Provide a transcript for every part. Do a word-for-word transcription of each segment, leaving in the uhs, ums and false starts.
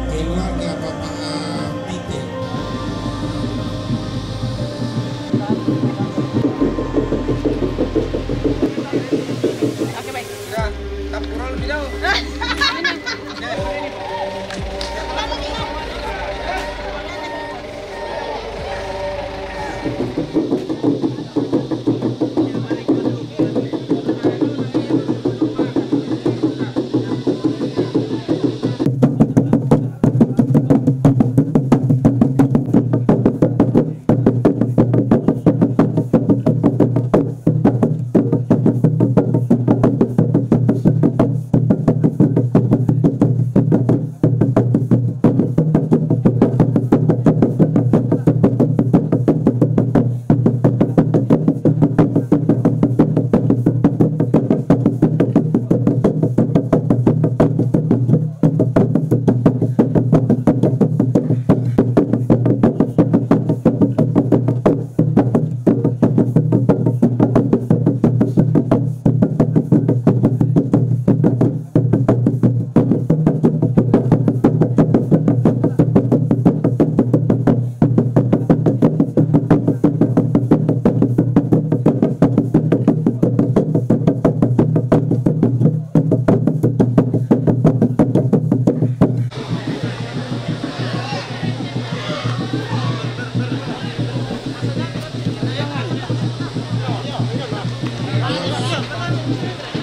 Keluarga Bapak Pite. Oke, baik. Ya, tampura lebih jauh.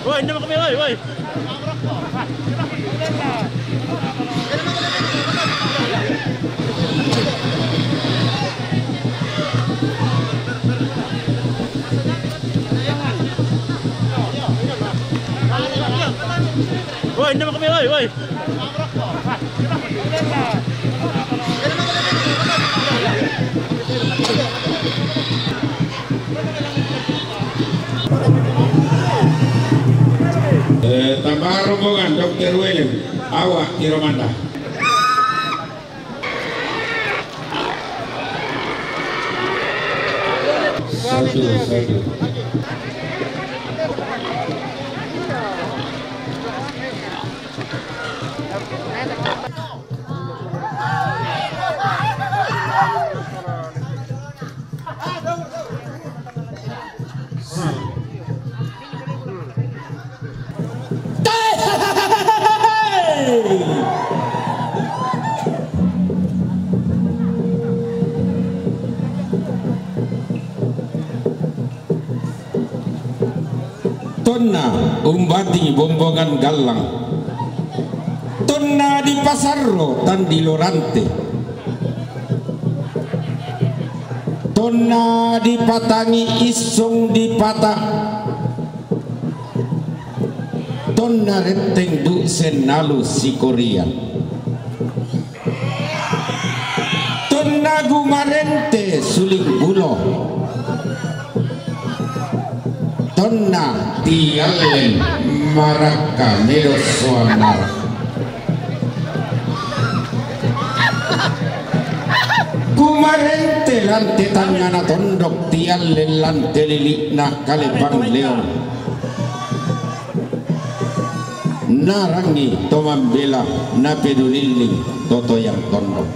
Woi, ini mau kemana, woi? Woi. Woi, ini mau kemana, woi, woi? Eh, tambah rombongan dokter William, awak Tiromanda. Satu, satu. Tonna umbating bombongan gallang. Tonna dipasarro tandilo rante. Tonna dipatangi issong dipata. Tonna retteng du sennalu sikorian. Tonna gumarente suling bulo. Tonna tiallen marakka medo soanara. Gumarente lante tangngana tondok, tiallen lante lili'na kalebang leong. Narangi to mambela, napedulilling to toyang tondok.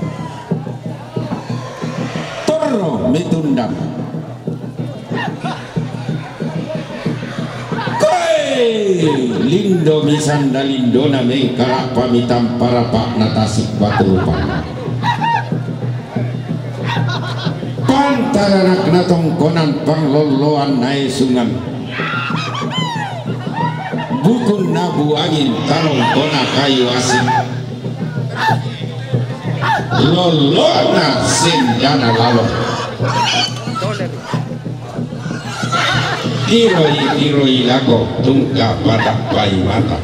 Tor Mitundang. Koe! Lindo misanda lindona mengkala pamitan parapa na tasik batu rupa. Pantaranakna tongkonan panglolloan naesungan. Bukun nabu angin tarongkona kayu asik. Lollona sendana lalo. Kiroi-kiroi lako tungka patappai mata.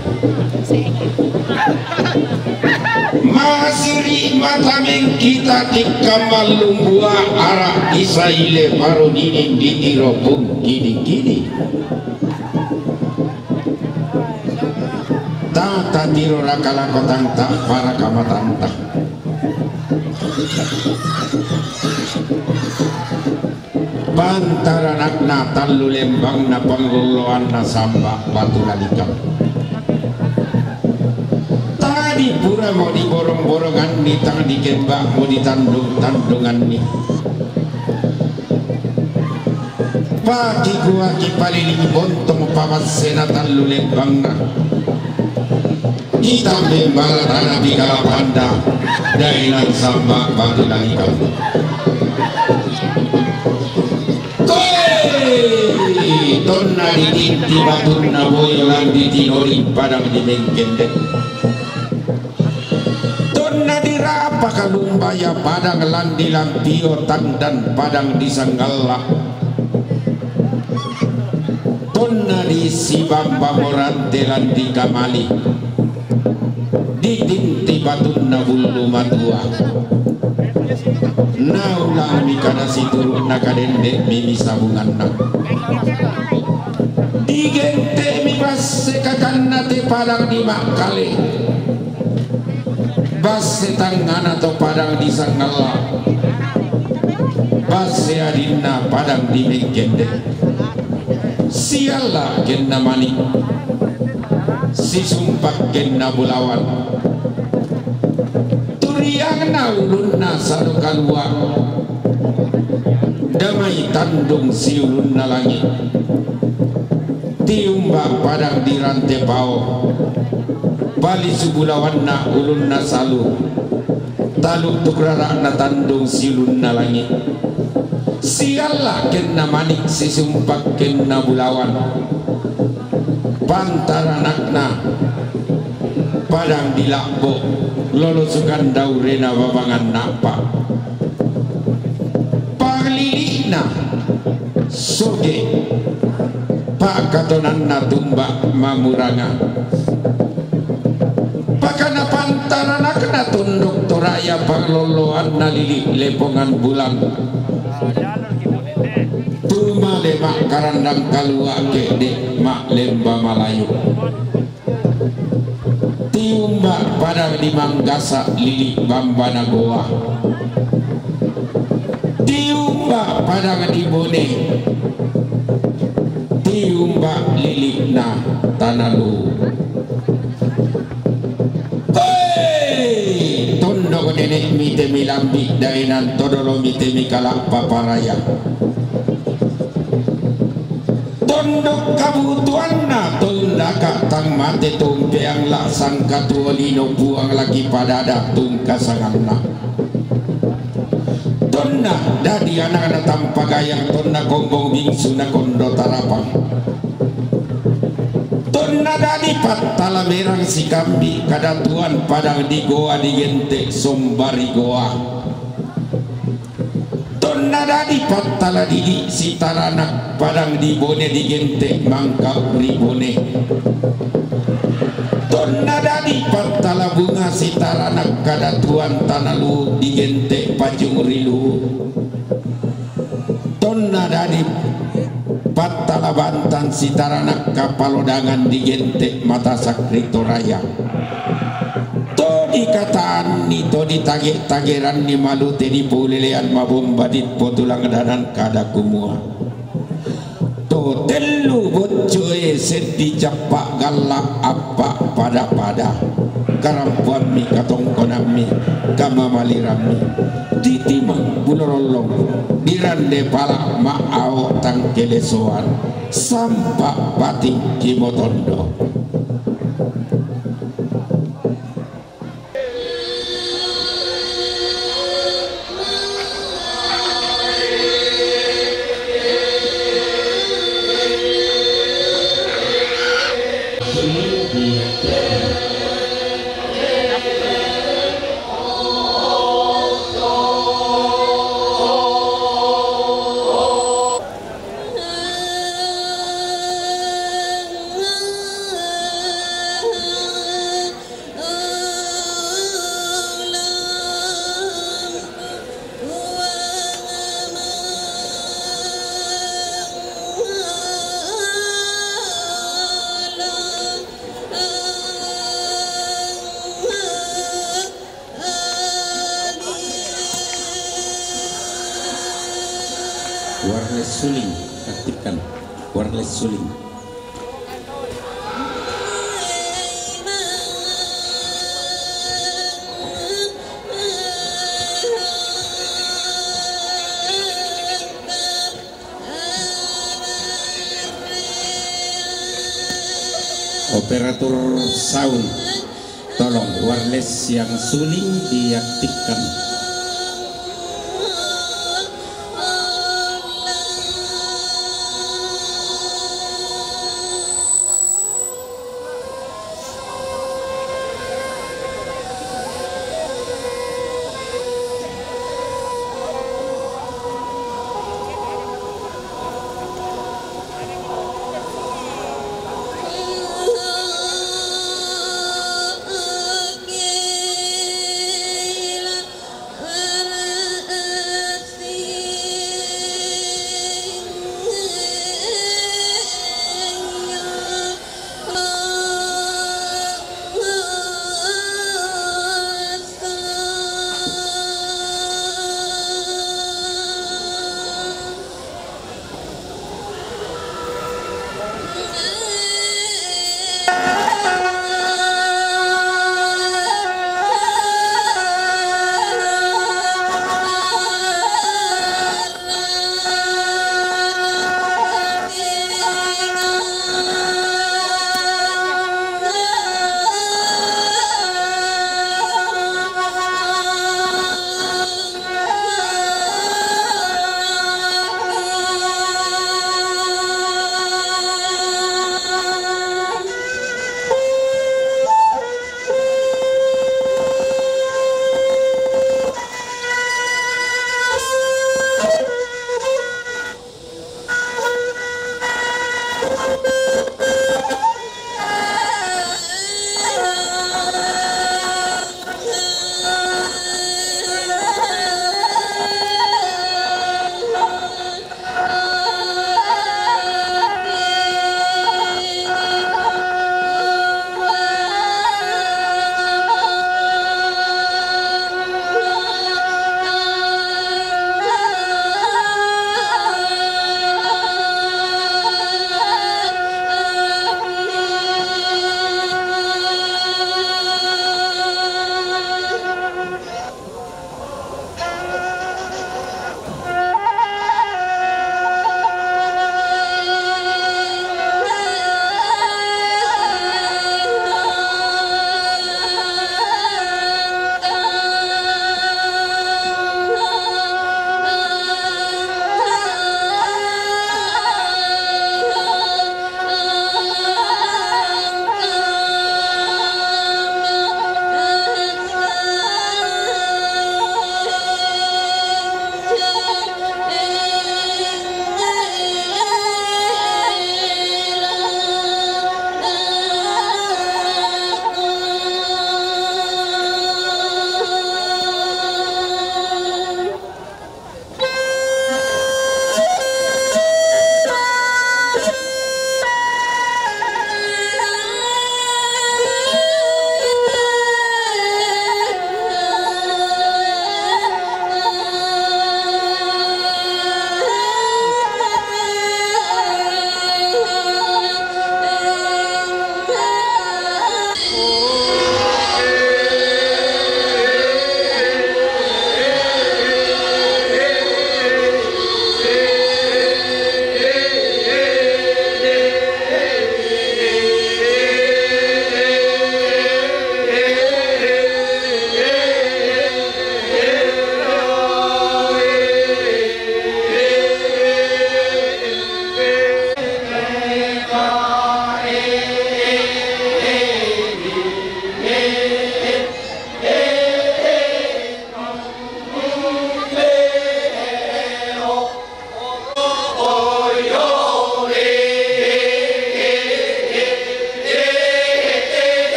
Masiri mata mengkita tikka mallumbua ara isaile paruninin ditiro pungkini-kini. Tata tiro raka lako tangta paraka matanta. Pantaranakna tallu lembangna panglolloanna samba batu lalikang. Tadi puramo diborong-boronganni, tang dikembamo ditandung-tandunganni. Pakikuaki palilingi bontong pamassena tallu lembangna. Itambe mala tana pikalapanda daenan samba batu lalikang. Koe! Tonna ditinti batunna boyo lan ditinori padang di Mengkende. Tonna dirapa kalumbaya padang lan di Lampio tangdan padang di Sanggalla. Tonna di Sibamba Morante lan di Kamali. Ditinti batunna bullu matua. Naulangmi kada situru'na kadendemi sabunganna. Digentemi basse kakanna te padang di Makkale. Basse tangngana to padang di Sanggalla. Basse adinna padang di Mengkende. Sialla kenna manik. Sisumpak kenna bulawan. Turiangna ulunna sado kalua. Damai tandung siulunna langi. Tiumba padang di Rantepao. Palisu bulawanna ulunna salu. Taluk tukrara'na tandung siulunna langi. Sialla kenna manik sisumpak kenna bulawan. Pantaranakna padang di Labbo, lolosukan daurena babangan napa. Panglilikna soge, pakatonanna tumba mamuranga. Pakana pantaranakna tondok Toraya panglolloanna Lili Lepongan Bulan. Tumale makkarandang kalua kedde malemba malayu. Tiumba padang di Manggasa Lili Bambana Goa. Tiumba padang di Bone. Tiumba lilikna tana lu. Hei! Tondok nenek mite milambi daenan todolo mite mikala paparaya. Tondok kabutuanna tondaka tang mate tumpeang la sangkatuo lino puang laki padada tungkasanganna. Tonna dadi anakna tampagayang tonna kombong bingsu na kondo tarapang. Tonna dadi pattala merang sikambi kadatuan padang di Goa digente sombari Goa. Tonna dadi pattala didi sitaranak padang di Bone digente mangkau ri Bone. Tonna dadi pattala bunga sitaranak kadatuan tana lu digente pacung ri lu. Tonna dadi pattala bantan sitaranak kapalodangan digente matasak ri Toraya. To dikataanni to ditage-tageranni malute dipulelean mabomba ditpotulang danan kada kumua. To tellu boccoe Seddi cappa galla appa pada-pada, karampuammi katongkonammi kamamalirammi, titimeng bulolollong, dirande pala ma'ao tangkelesoan, sampa pating kimotondo. Wireless suling, aktifkan. Wireless suling. Operator sound, tolong wireless yang suling diaktifkan.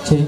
Cek.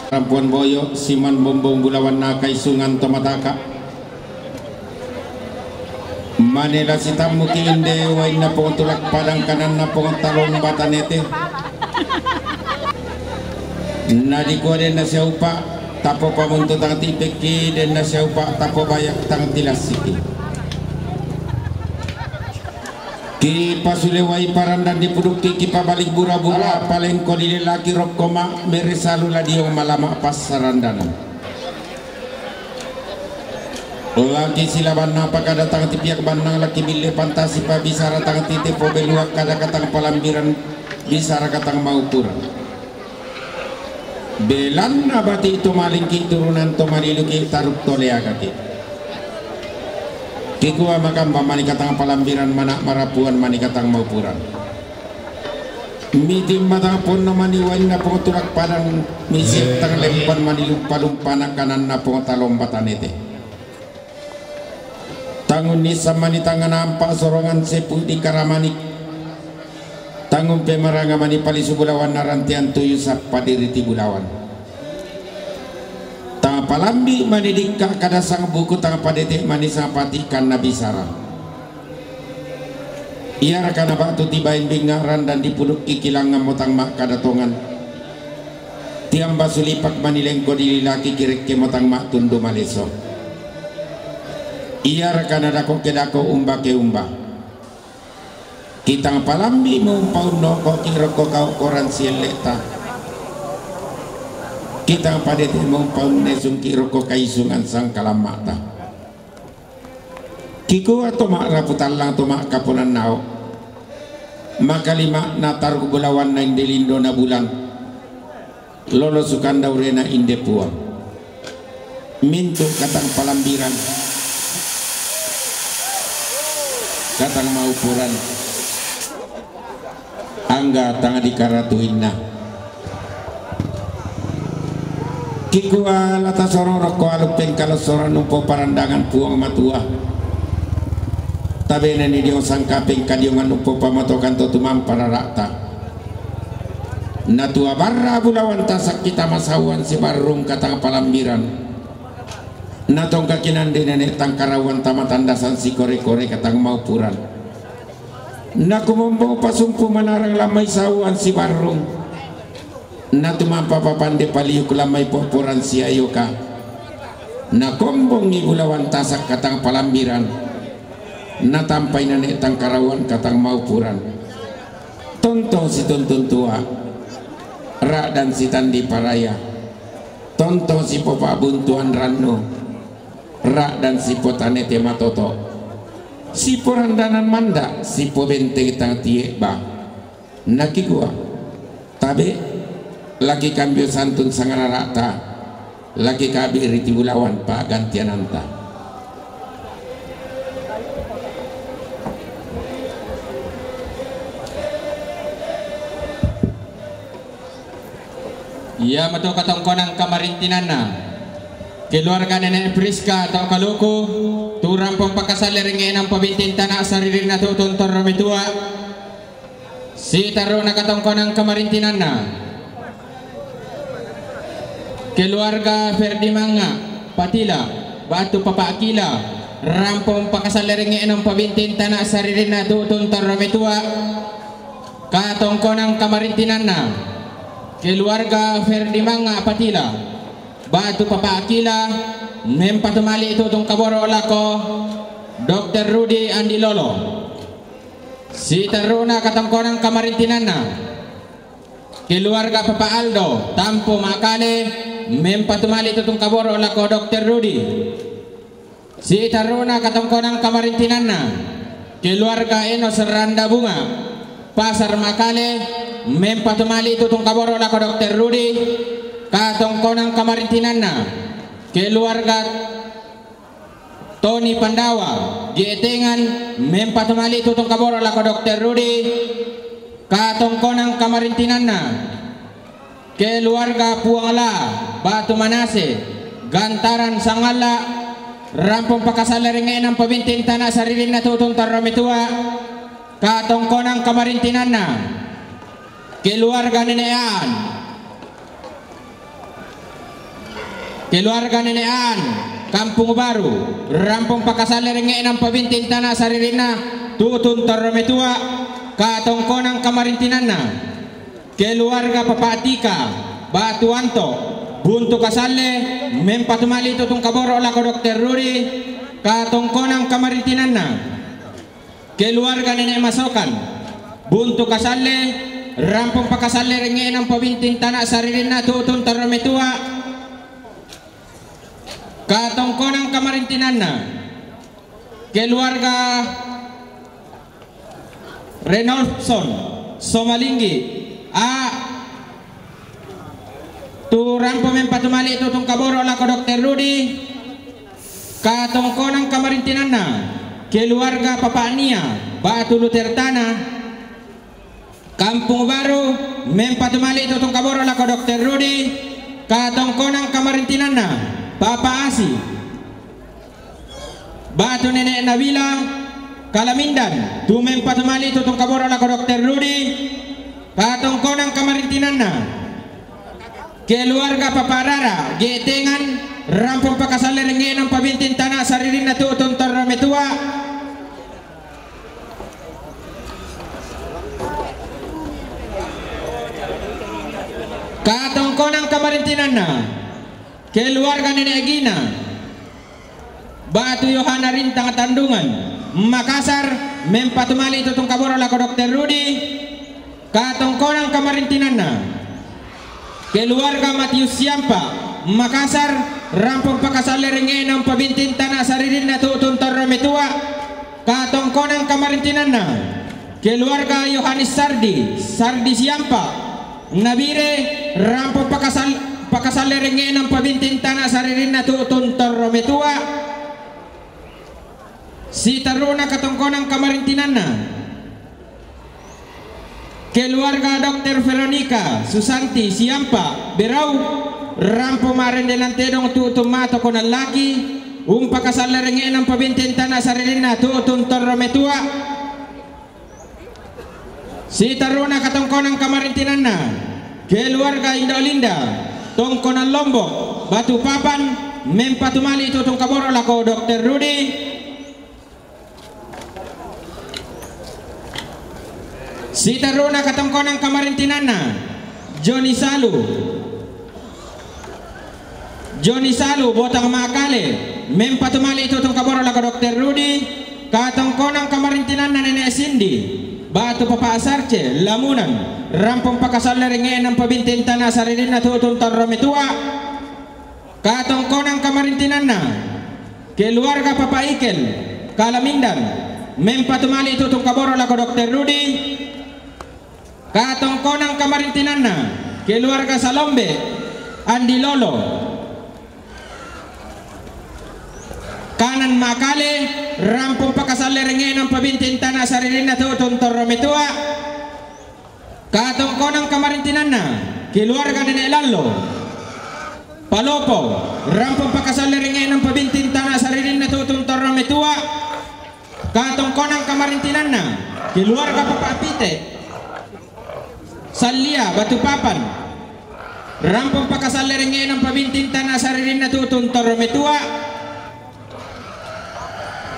Rampuan boyo, siman bombong bulawan na kaisungan to mataka. Manela sitammu ki inde, wainna pongtulak padang, kananna pongtalong batanete. Na dikua denna siaupa, tappo pamuntu tang tipekki, denna siaupa tappo bayak tang tilassiki. Ki pasule wai parandan dipudukki, ki pabalik bura-bura, palengko dilelaki rokko ma meresalu ladiong malama passarandanan. Laki silabanna pakada tang tipiak bannang, laki bille pantasi pabisara tang tite pobelua kada katang palambiran, bisara katang maupuran. Belanna bati to malingki turunan to maliluki taruk to leagaki. Kikua makamba mani katang palambiran, mana marapuan mani katang maupuran. Mitim matang ponno mani wainna pongtulak padang, misiak tang lempan mani lumpa-lumpana kananna pongtalong batanete. Tangun nissa mani tangana ampa sorongan sepu di karamani. Tangun pemaranga mani palisu bulawan narantian tuyu sappa diriti bulawan. Tang palambi mani dikka kada sang buku, tang padete mani sapati kanna bisara. Iaraka nabatu tibain binga randan dipudukki kilangan motang makkada tongan. Tiamba sulipak mani lengko dililaki kirekke motang mattundu maleso. Iaraka nadako kedako umba keumba. Kitang palambi mumpa unno ko kirokko kau koran sielleta. Kitang padete mumpa unnesung kirokko kaisungan sangkalammata. Kikua to ma'rapu tallang to ma'kaponan nao. Makalima na taruk bulawanna inde lindona bulan. Lolo sukanda urena inde puang. Mintu katang palambiran. Katang maupuran. Angga tang dikaratuinna. Kikua lata sororokko alu pengkalossoran umpo parandangan Puang Matua. Tabenani diong sangka pengkadiongan umpo pamatokan to tumampa rara'ta. Natua barra bulawan tasak kita masauan sibarrung katang palambiran. Natongka kinande nene tangkarauan tamatandasan sikore-kore katang maupuran. Nakumombo pasumpu manarang lammai sauan sibarrung. Natumampa papande paliuk lammai poporan siayoka. Nakombongi bulawan tasak katang palambiran. Natampai nane tangkarauan katang maupuran. Tontong situntun tua. Ra'dan sitandi paraya. Tontong sipopa'buntuan rannu. Ra'dan sipotane te matoto. Siporandanan manda, sipobenteng tang tiebba. Nakikua. Tabe, laki kambio santun sangarara'ta. Laki kabi riti bulawan pa'gantiananta. Iya matu katongkonan kamarintinanna. Keluarga Nenek Priska to Kaluku, tu rampong pakasalle ri ngena pabinting tana saririnna tutun torro metua. Sitaruna katongkonan kamarintinanna. Keluarga Ferdi Manga Patila, batu Papa Akila, rampong pakasalle ri ngena pabinting tana saririnna tutun torro metua. Katongkonan kamarintinanna. Keluarga Ferdi Manga Patila, batu Papa Akila, mempatu mali tutun kaboro lako Dokter Rudi Andi Lolo. Sitaruna katongkonan kamarintinanna. Keluarga Papa Aldo, Tampo Makale, mempatu mali tutun kaboro lako Dokter Rudi. Sitaruna katongkonan kamarintinanna. Keluarga Enos Randa Bunga, Pasar Makale, mempatu mali tutun kaboro lako Dokter Rudi. Katongkonan kamarintinanna. Keluarga Tony Pandawa, Getengan, mempatu mali tutun kaboro lako Dokter Rudi. Katongkonan kamarintinanna. Keluarga Puangla, batu Manase, Gantaran Sangalla, rampong pakasalle ri ngena pabinting tana saririnna tutun torro metua. Katongkonan kamarintinanna. Keluarga Nenek Aan. Keluarga Nenek Aan, Kampung Baru, rampong pakasalle ri ngena pabinting tana saririnna tutun torro metua. Katongkonan kamarintinanna. Keluarga Papa Tika, batu Anto, buntu kasalle, mempatu mali tutun kaboro lako Dokter Rudi. Katongkonan kamarintinanna. Keluarga Nenek Masokan, buntu kasalle, rampong pakasalle ri ngena pabinting tana saririnna tutun torro metua. Katongkonan kamarintinanna. Keluarga Renolfson Somalinggi, A, tu rampong mempatu mali tutun kaboro lako Dokter Rudi. Katongkonan kamarintinanna. Keluarga Papa Nia, batu Lutertana, Kampung Baru, mempatu mali tutun kaboro lako Dokter Rudi. Katongkonan kamarintinanna. Papa Asi, batu Nenek Nabila, Kalamindan, tu mempatu mali tutun kaboro lako Dokter Rudi. Katongkonan kamarintinanna. Keluarga Papa Rara, Getengan, rampong pakasalle ri ngena pabinting tana saririnna tutun torro metua. Katongkonan kamarintinanna. Keluarga Nenek Gina, batu Yohana Rintang Tandungan, Makassar, mempatu mali tutun kaboro lako Dokter Rudi. Katongkonan kamarintinanna. Keluarga Matius Siampa, Makassar, rampong pakasalle ri ngena pabinting tana saririnna tutun torro metua. Katongkonan kamarintinanna. Keluarga Yohanes Sardi, Sardi Siampa, Nabire, rampong pakasal-, pakasalle ri ngena pabinting tana saririnna tutun torro metua. Sitaruna katongkonan kamarintinanna. Keluarga Dokter Veronica Susanti Siampa Berau, rampong marendenan tedong tutun mato konallaki, umpakasalle ri ngena pabinting tana saririnna tutun torro metua. Sitaruna katongkonan kamarintinanna. Keluarga Indo Linda, Tongkonan Lombok, Batu Papan, mempatu mali tutun kaboro lako Dokter Rudi. Sitaruna katongkonan kamarintinanna. Joni Salu. Joni Salu, Botang Makale, mempatu mali tutun kaboro lako Dokter Rudi. Katongkonan kamarintinanna Nenek Sindi, batu Papa Sarce, Lamunan, rampong pakasalle ri ngena pabinting tana saririnna tutun torro metua. Katongkonan kamarintinanna. Keluarga Papa Ikel, Kalamindan, mempatu mali tutun kaboro lako Dokter Rudi. Katongkonan kamarintinanna. Keluarga Salombe, Andi Lolo, Kanan Makale, rampong pakasalle ri ngena pabinting tana saririnna tutun torro metua. Katongkonan kamarintinanna. Keluarga Nene' Lallo, Palopo, rampung pakasalle ringnge'na umpabinting tana saririnna tu'tun torro metua. Katongkonang kamarintinanna, keluarga Papa Pite, Sallia, Batu Papan, rampung pakasalle ringnge'na umpabinting tana saririnna tu'tun torro metua.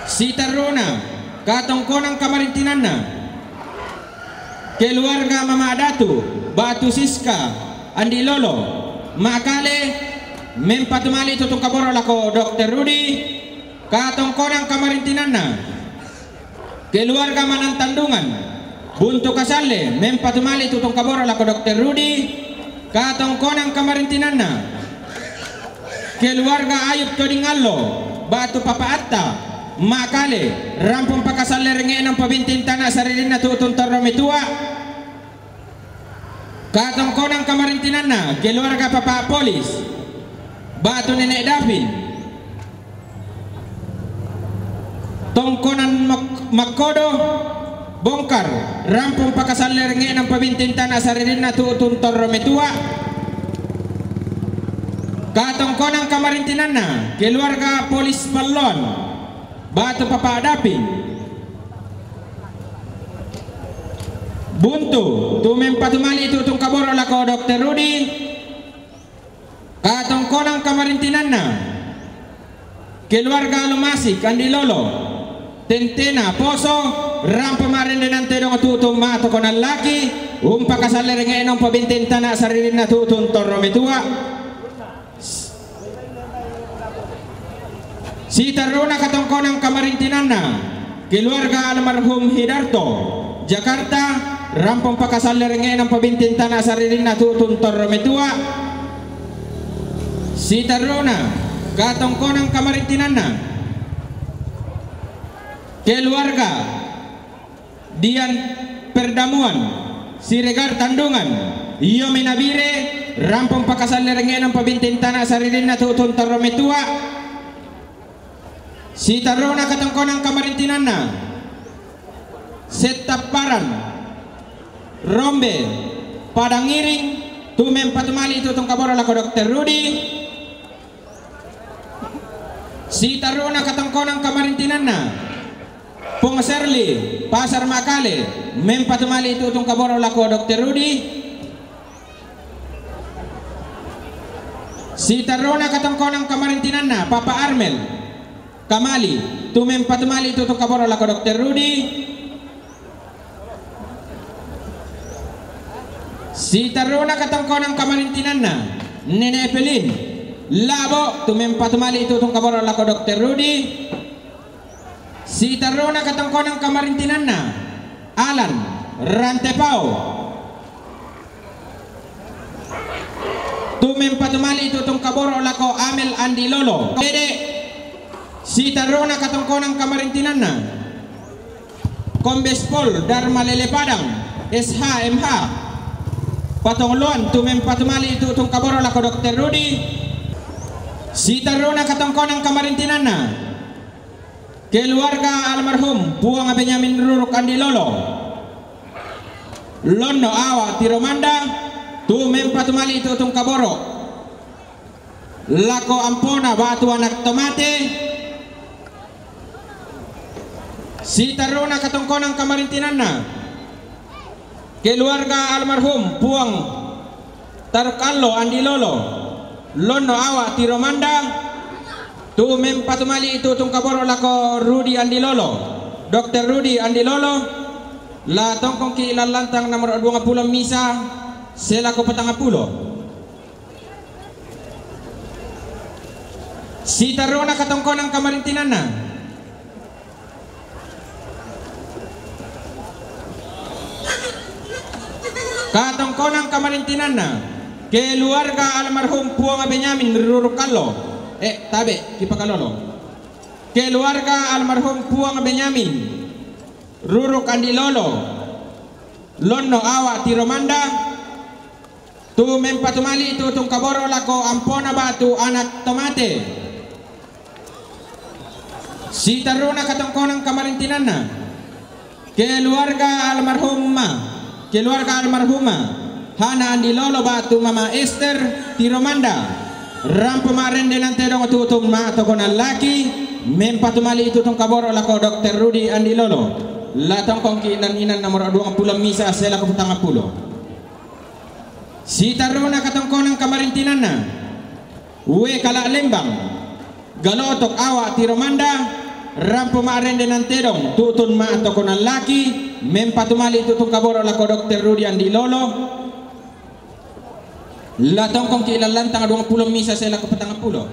Sitarruna, katongkonang kamarintinanna, keluarga Mama Datu, Batu Siska, Andi Lolo, Makale, mempatumali tu'tun kaboro lako Dokter Rudi. Katongkonang kamarintinanna, keluarga Manang Tandungan, Buntu Kasalle, mempatumali tu'tun kaboro lako Dokter Rudi. Katongkonang kamarintinanna, keluarga Ayub Todingallo, Batu Papa Atta, Makale, rampung pakasalle ringnge'na umpabinting tana saririnna tu'tun torro metua. Katongkonang kamarintinanna, keluarga Papa Polis, Batu Nene' Davin, tongkonan Mak-, Makkodo, Bongkar, rampung pakasalle ringnge'na umpabinting tana saririnna tu'tun torro metua. Katongkonang kamarintinanna, keluarga Polis Palloan, Batu Papa Daping, Buntu, tu mempatumali tu'tun kaboro lako Dokter Rudi. Katongkonang kamarintinanna, keluarga Lumasik, Andi Lolo, Tentena, Poso, rampung marendenante dongo tu'tun matokonan laki, umpakasalle ringnge'na umpabinting tana saririnna tu'tun torro metua. Sitarruna katongkonang kamarintinanna, keluarga almarhum Hidarto, Jakarta, rampung pakasalle ringnge'na umpabinting tana saririnna tu'tun torro metua. Sitarruna katongkonang kamarintinanna, keluarga Dian Perdamuan, Siregar Tandungan, Yomi Nabire, rampung pakasalle ringnge'na umpabinting tana saririnna tu'tun torro metua. Sitarruna katongkonang kamarintinanna, Settapparan, Rombe, Padang Iring, tu mempatumali tu'tun kaboro lako Dokter Rudi. Sitarruna katongkonang kamarintinanna, Pong Serli, Pasar Makale, mempatumali tu'tun kaboro lako Dokter Rudi. Sitarruna katongkonang kamarintinanna, Papa Armel, Kamali, tu mempatumali tu'tun kaboro lako Dokter Rudi. Sitarruna katongkonang kamarintinanna, Nene Evelyn, Labo, tu mempatumali tu'tun kaboro lako Dokter Rudi. Sitarruna katongkonang kamarintinanna, Alan, Rantepao, tu mempatumali tu'tun kaboro lako Amel Andi Lolo. Dede. Sitarruna katongkonang kamarintinanna, Kombes Pol Darma Lele Padang, S H M H, Patongloan, tu mempatumali tu'tun kaboro lako Dokter Rudi. Sitarruna katongkonang kamarintinanna, keluarga almarhum Puang Benyamin Ruruk Andi Lolo, Lonno Awa Tiromanda, tu mempatumali tu'tun kaboro lako ampona batu anak tomate. Sitarruna katongkonang kamarintinanna, keluarga almarhum Puang Taruk Allo Andi Lolo, Lonno Awa Tiromanda, tu mempatumali tu'tun kaboro lako Rudi Andi Lolo, Dokter Rudi Andi Lolo, la tongkongki' lallantang nomor duangpulo misa, selaku patangpulo. Sitarruna katongkonang kamarintinanna, katongkonang kamarintinanna, keluarga almarhum Puang Benyamin Ruruk Allo, eh, tabe', kipakalolo. Keluarga almarhum Puang Benyamin Ruruk Andi Lolo, Lonno Awa Tiromanda, tu mempatumali tu'tun kaboro lako ampona batu anak tomate. Sitarruna katongkonang kamarintinanna, keluarga almarhumma, keluarga almarhumma, Hana Andi Lolo ba'tu Mama Esther Tiromanda. Rampo ma'arende nantedong tu'u tun ma'atokonan laki, mempatumali tu'u tun kaboro' lako Dokter Rudi Andi Lolo. La tongkongki' lan inan nomoro' duangpulo misa' selako patangpulo. Sitarru'na katongkonan kamarintinanna, Uwe Kala' Lembang, Galo'otok Awa' Tiromanda, rampo ma'arende nantedong tu'u tun ma'atokonan laki, mempatumali tu'u tun kaboro' lako Dokter Rudi Andi Lolo, la tongkongki' lan lantang duangpulo misa' selako patangpulo.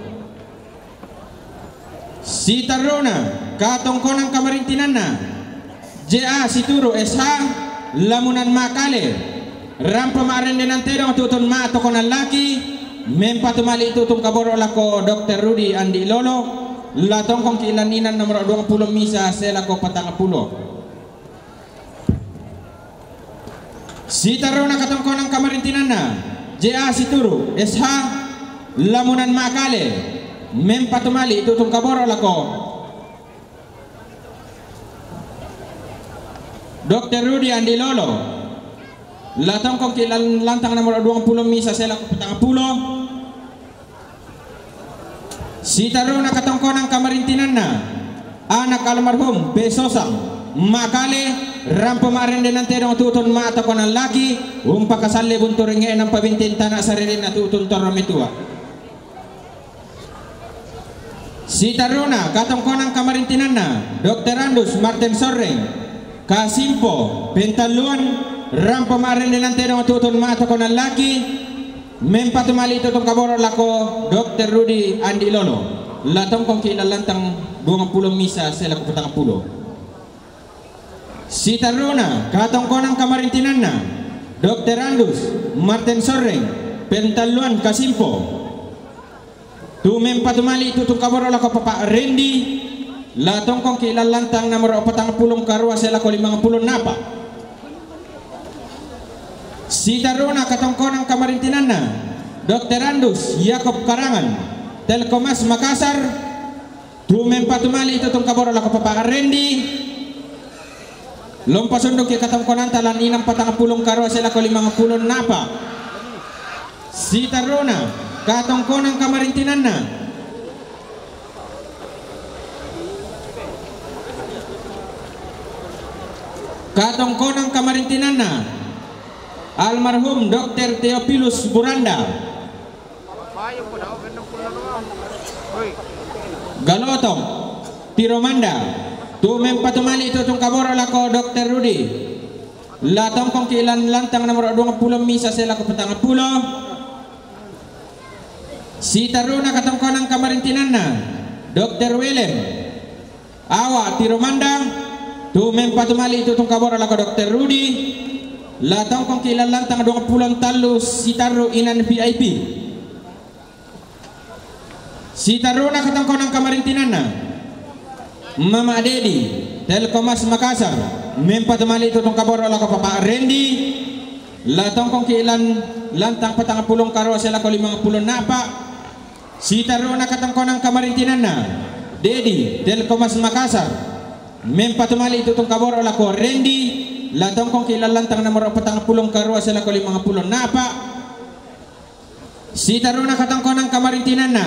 Sitarru'na katongkonan kamarintinanna, J A Situru S H, Lamunan Makale, rampo ma'arende nantedong tu'u tun ma'atokonan laki, mempatumali tu'u tun kaboro' lako Dokter Rudi Andi Lolo, la tongkongki' lan inan nomoro' duangpulo misa' selako patangpulo. Sitarru'na katongkonan kamarintinanna, J A Situru S H, Lamunan Makale, mempatumali tu'u tun kaboro' lako Dokter Rudi Andi Lolo, la tongkongki' lan lantang nomoro' duangpulo misa' selako patangpulo. Sitarru'na katongkonan kamarintinanna, anak almarhum P. Sosang Makale, rampo ma'arende nantedong tu'u tun ma'atokonan laki, umpakasalle buntu rengnge'na umpabintin tana' saririnna tu'u tun torro metua. Sitarru'na katongkonan kamarintinanna, Dokter Andus Martin Sorreng Kasimpo Pentalluan, rampo ma'arende nantedong tu'u tun ma'atokonan laki, mempatumali tu'u tun kaboro' lako Dokter Rudi Andi Lolo, la tongkongki' lan lantang duangpulo misa' selako patangpulo. Sitarru'na katongkonan kamarintinanna, Dokter Andus Martin Sorreng Pentalluan Kasimpo, tu mempatumali tu'u tun kaboro' lako Papa' Rendi, la tongkongki' lan lantang nomoro' patangpulo karua selako limangpulo napa'. Sitarru'na katongkonan kamarintinanna, Dokter Andus Yakob Karangan Telkomas Makasar, tu mempatumali tu'u tun kaboro' lako Papa' Rendi, la umpasundukki' katongkonanta lan inan patangpulo karua selako limangpulo napa'. Sitarru'na katongkonan kamarintinanna, katongkonan kamarintinanna, almarhum Dokter Theophilus Buranda Galo'otok Tiromanda, tu mempatumali tu'u tun kaboro' lako Dokter Rudi, la tongkongki' lan lantang nomoro' duangpulo misa' selako patangpulo. Sitarru'na katongkonan kamarintinanna, Dokter Welem Awa' Tiromanda, tu mempatumali tu'u tun kaboro' lako Dokter Rudi, la tongkongki' lan lantang duangpulo tallu sitarru' inan V I P. Sitarru'na katongkonan kamarintinanna, Mama Dedi Telkomas Makasar, mempatumali tu'u tun kaboro' lako Papa' Rendi, la tongkongki' lan lantang patangpulo karua selako limangpulo napa'. Sitarru'na katongkonan kamarintinanna, Dedi Telkomas Makasar, mempatumali tu'u tun kaboro' lako Rendi, la tongkongki' lan lantang nomoro' patangpulo karua selako limangpulo napa'. Sitarru'na katongkonan kamarintinanna,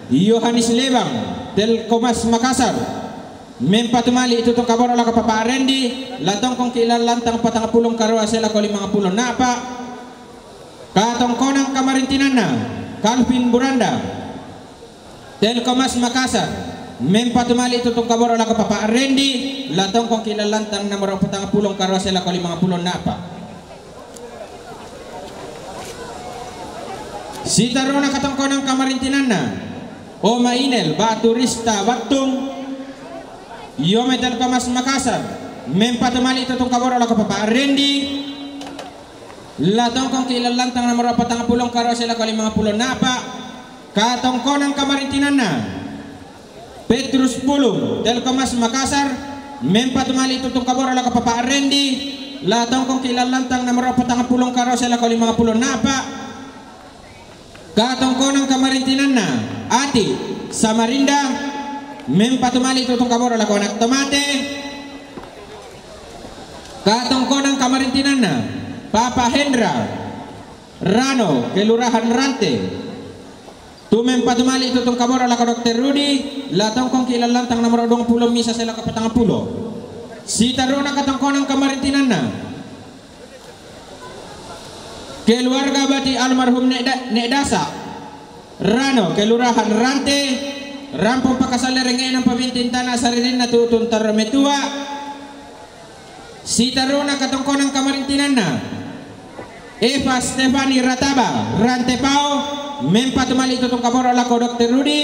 Yohanes Lebang Telkomas Makasar, mempatumali tu'u tun kaboro' lako Papa' Rendi, la tongkongki' lan lantang patangpulo karua selako limangpulo napa'. Katongkonan kamarintinanna, Calvin Buranda Telkomas Makasar, mempatumali tu'u tun kaboro' lako Papa' Rendi, la tongkongki' lan lantang nomoro' patangpulo karua selako limangpulo napa'. Sitarru'na katongkonan kamarintinanna, Oma Inel ba'tu Rista Battung, Yome Telkomas Makasar, mempatumali tu'u tun kaboro' lako Papa' Rendi, la tongkongki' lan lantang nomoro' patangpulo karua selako limangpulo napa'. Katongkonan kamarintinanna, Petrus Pulung Telkomas Makasar, mempatumali tu'u tun kaboro' lako Papa' Rendi, la tongkongki' lan lantang nomoro' patangpulo karua selako limangpulo napa'. Katongkonan kamarintinanna, Ati Samarinda, mempatumali tu'u tun kaboro' lako anak tomate. Katongkonan kamarintinanna, Papa Hendra Rano, Kelurahan Rante. Tu mempatumali tu tungkaboro lako Dokter Rudi, la tongkong ki lallantang nomor duang pulo misa sela ko patang pulo. Sitaruna katongkonan kamarintinanna. Keluarga bati almarhum Nek Da-, Nek Dasa. Rano, Kelurahan Rante, rampung pakasalle rengenang paminting tana saririnna tu tuntar metua. Sitaruna katongkonan kamarintinanna. Eva Stefani Rataba, Rantepao, mempatumali tu tungkaboro lako Dokter Rudi,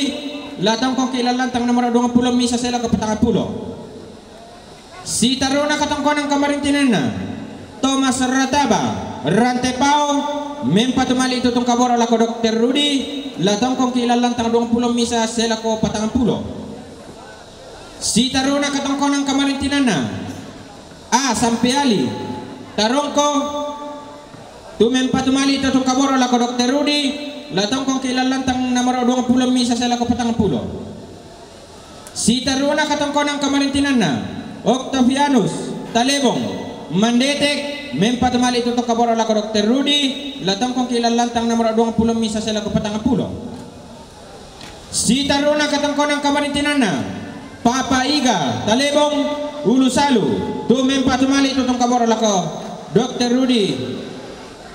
la tongkong ki lallantang nomor duang pulo misa sela ko patang pulo. Sitaruna katongkonan kamarintinanna. Thomas Rataba, Rantepao, mempatumali tu tungkaboro lako Dokter Rudi, la tongkong ki lallantang duang pulo misa sela ko patang pulo. Sitaruna katongkonan kamarintinanna. A Sampeali, Tarongko, tu mempatumali tu tungkaboro lako Dokter Rudi, la tongkong ki lallantang nomor duang pulo misa sela ko patang pulo. Sitaruna katongkonan kamarintinanna. Octavianus, Talebong, Mandetek, mempatumali tu tungkaboro lako Dokter Rudi, la tongkong ki lallantang nomor duang pulo misa sela ko patang pulo. Sitaruna katongkonan kamarintinanna. Papa Iga, Talebong, Ulusalu, tu mempatumali tu tungkaboro lako Dokter Rudi,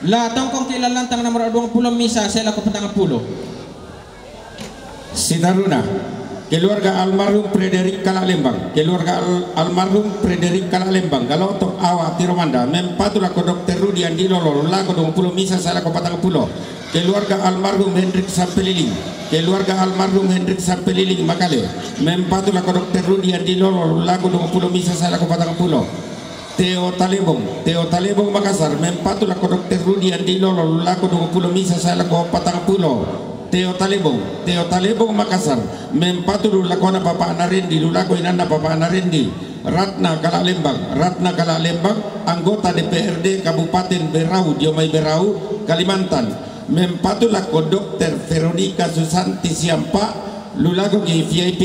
la tongkong ki lallantang nomor duang pulo misa sela ko patang pulo. Sitaruna. Keluarga almarhum Frederick Kalak Lembang. Keluarga al-, almarhum Frederick Kalak Lembang. Galoto awa Tiromanda. Mempatu lako Dokter Rudi Andi Lolo. Lako duang pulo misa sela ko patang pulo. Keluarga almarhum Hendrik Sampeliling. Keluarga almarhum Hendrik Sampeliling Makale. Mempatu lako Dokter Rudi Andi Lolo. Lako duang pulo misa sela ko patang pulo. Teo Talebong, Teo Talebong Makassar, mempatu lako Dokter Rudi Andi Lolo, lako duang pulo misa sela ko patang pulo. Teo Talebong, Teo Talebong Makassar, mempatu lako na papana Rendi, lako inanna papana Rendi. Ratna Kalak Lembang, Ratna Kalak Lembang, anggota D P R D Kabupaten Berau, Diomai Berau, Kalimantan. Mempatu lako Dokter Veronica Susanti Siampa, lako ki V I P.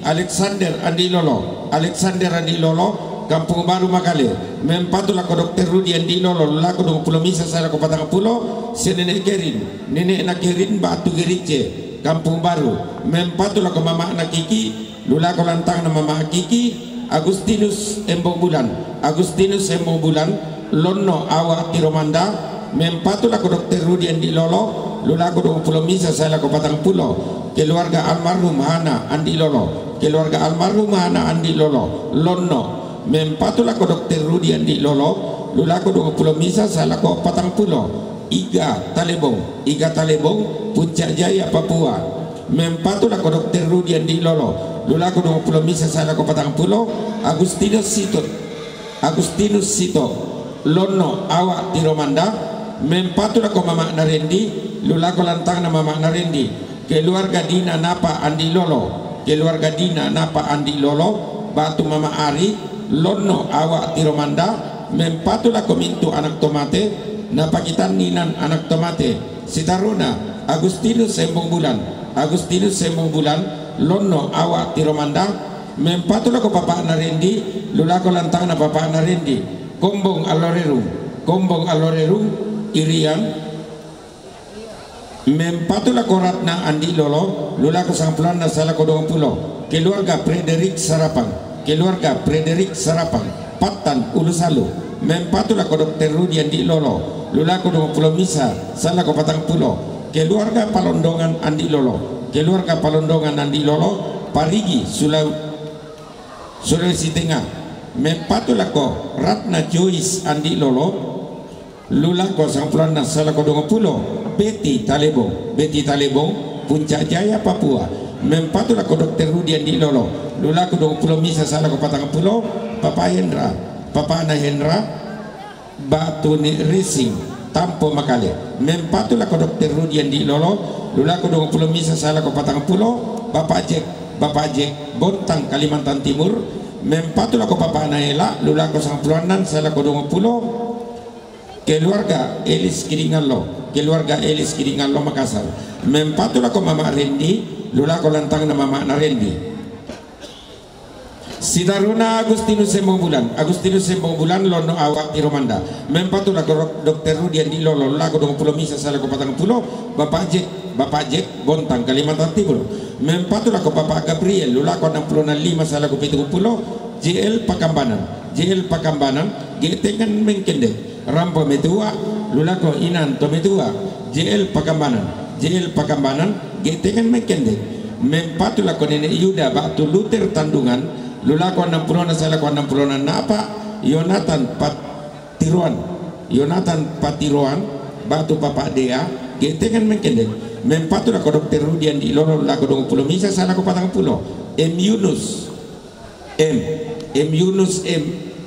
Alexander Andi Lolo, Alexander Andi Lolo, Kampung Baru Makale. Mempatu lako Dokter Rudi Andi Lolo, lako duang pulo misa sela ko patang pulo. Si Nenek Kerin, Nenekna Kerin Batu Gerice, Kampung Baru. Mempatu lako mamana Kiki, lako lantangna mama Kiki. Agustinus Embong Bulan, Agustinus Embong Bulan, Lonno awa Tiromanda, mempatu lako Dokter Rudi Andi Lolo, lako duang pulo misa sela ko patang pulo. Keluarga almarhum Hana Andi Lolo, keluarga almarhum Hana Andi Lolo, Lonno, mempatu lako Dokter Rudi Andi Lolo, lako duang pulo misa sela ko patang pulo. Iga Talebong, Iga Talebong, Puncak Jaya, Papua. Mempatu lako Dokter Rudi Andi Lolo, lako duang pulo misa sela ko patang pulo. Agustinus Sito, Agustinus Sito, Lonno awa Tiromanda, mempatu lako mamana Rendi, lako lantangna mamana Rendi. Keluarga Dina Napa Andi Lolo, keluarga Dina Napa Andi Lolo, Batu Mama Ari, Lonno awa Tiromanda, mempatu lako mintu anak to mate, napakitanni nan anak to mate. Sitaruna, Agustinus Embong Bulan, Agustinus Embong Bulan, Lonno awa Tiromanda, mempatu lako papana Rendi, lako lantangna papana Rendi. Kombong Allorerung, Kombong Allorerung, Irian, mempatu lako Ratna Andi Lolo, lako sangpulanna sela ko duang pulo. Keluarga Frederick Sarapang, keluarga Frederick Sarapang, Pattan Ulusalu, mempatu lako Dokter Rudi Andi Lolo, lako duang pulo misa sela ko patang pulo. Keluarga Palondongan Andi Lolo, keluarga Palondongan Andi Lolo, Parigi, Sulau-, Sulawesi Tengah, mempatu lako Ratna Joyce Andi Lolo, lako sangpulanna sela ko duang pulo. Betty Talebong, Betty Talebong, Puncak Jaya, Papua, mempatu lako Dokter Rudi Andi Lolo, lako duang pulo misa sela ko patang pulo. Papa Hendra, papana Hendra, Batu ni Racing, Tampo Makale, mempatu lako Dokter Rudi Andi Lolo, lako duang pulo misa sela ko patang pulo. Bapak Jack, Bapak Jack, Bontang, Kalimantan Timur, mempatu lako papana Ela, lako sangpulanna sela ko duang pulo. Keluarga Elis Kidingallo, keluarga Elis Kidingallo Makassar, mempatu lako mama Rendi, lako lantangna mamana Rendi. Sitaruna Agustinus Sembong Bulan, Agustinus Sembong Bulan, Lono Awak Tiromanda. Mempatu lako Dok-, Dokter Rudi Andi Lolo, lako duangpulo misa salako patangpulo, Bapak Jek, Bapak Jek, Bontang, Kalimantan Timur. Mempatu lako Bapak Gabriel, lako anampulo na lima salako pitupuluh, J L Pakambanan, J L Pakambanan, ge'tengan mengkendek. Rampo metua, lako inan to metua, J L Pakambanan, J L Pakambanan, ge'tengan mengkendek. Mempatu lako Nenek Yuda, batu Luther Tandungan, lako anampulo na salako anampulo na na'pa, Yonatan Patiroan, Yonatan Patiroan, batu Papa Dea, ge'tengan mengkendek. Mempatu lako Dokter Rudi Andi Lolo, lako duangpulo misa salako patangpulo, M Yunus, M, M Yunus M,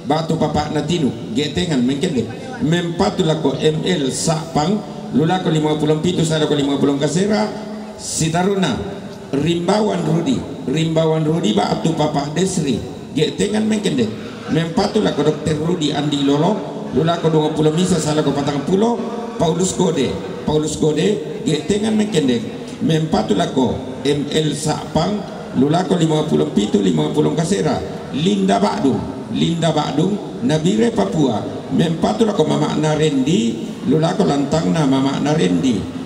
batu Papa Natinu, ge'tengan mengkendek. Mempatu lako M L Sapang, lako limapuluh pitu salako limapuluh kasera, Sitaruna, Rimbawan Rudi, Rimbawan Rudi, batu Papa Desri, ge'tengan mengkendek. Mempatu lako Dokter Rudi Andi Lolo, lako duangpulo misa salako patangpulo, Paulus Gode, Paulus Gode, ge'tengan mengkendek. Mempatu lako M L Sapang, lako limapuluh pitu limapuluh kasera, Linda Badung, Linda Badung, Nabire Papua. Mempatu lako Mama Narendi, lako lantangna Mama Narendi.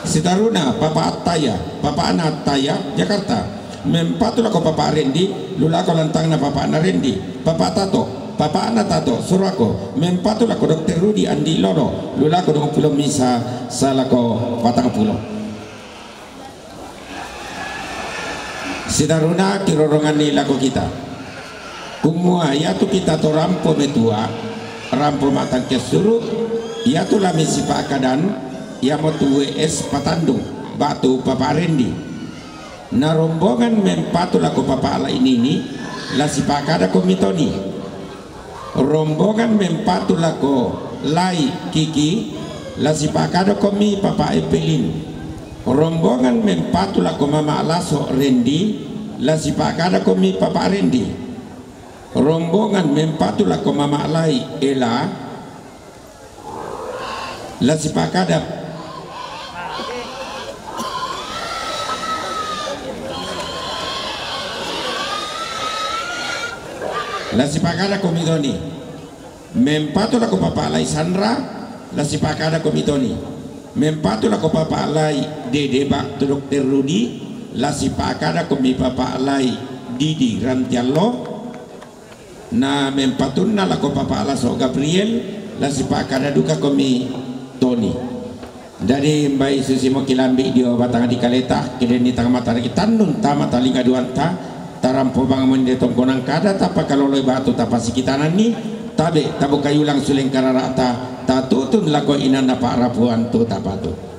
Sitaruna, Papa Attaya, Papa Attaya, Jakarta. Mempatu lako Papa Rendi, lako lantangna Papa Narendi, Papa Tato, Papa Natato, Surako. Mempatu lako Dokter Rudi Andi Lolo, lako duangpulo misa salako patangpulo. Sitaruna, kiroronganni lako kita. Kumua iatu kita to rampo metua, rampo ma'tangki assuru, iatu la misipakadan, iamotu W S Patandung, batu Papa Rendi. Na rombongan mempatu lako Papa Lainini, la sipakada komitoni. Rombongan mempatu lako Lai Kiki, la sipakada komi Papa Epelin. Rombongan mempatu lako Mama Laso Rendi, la sipakada komi Papa Rendi. Rombongan mempatu lako Mama Lai Ela, la sipakada, la sipakada komitoni. Mempatu lako Papa Lai Sandra, la sipakada komitoni. Mempatu lako Papa Lai Dede, batu Dokter Rudi, la sipakada komi Papa Lai Didi Rantiallo. Na mempatunna lako Papa Laso Gabriel, la sipakada duka komitoni. Jadi, mbai susimo kilambi dio batang di kaleta, kidenni tang mata lagi tannun tama talinga duanta, tarampo bang mende tongkonang kada, tapakaloloi batu, tapasikitananni, tabe, tabukai ulang suleng kararata, tatutun lako inanna Pak Rapuan tu tapatu.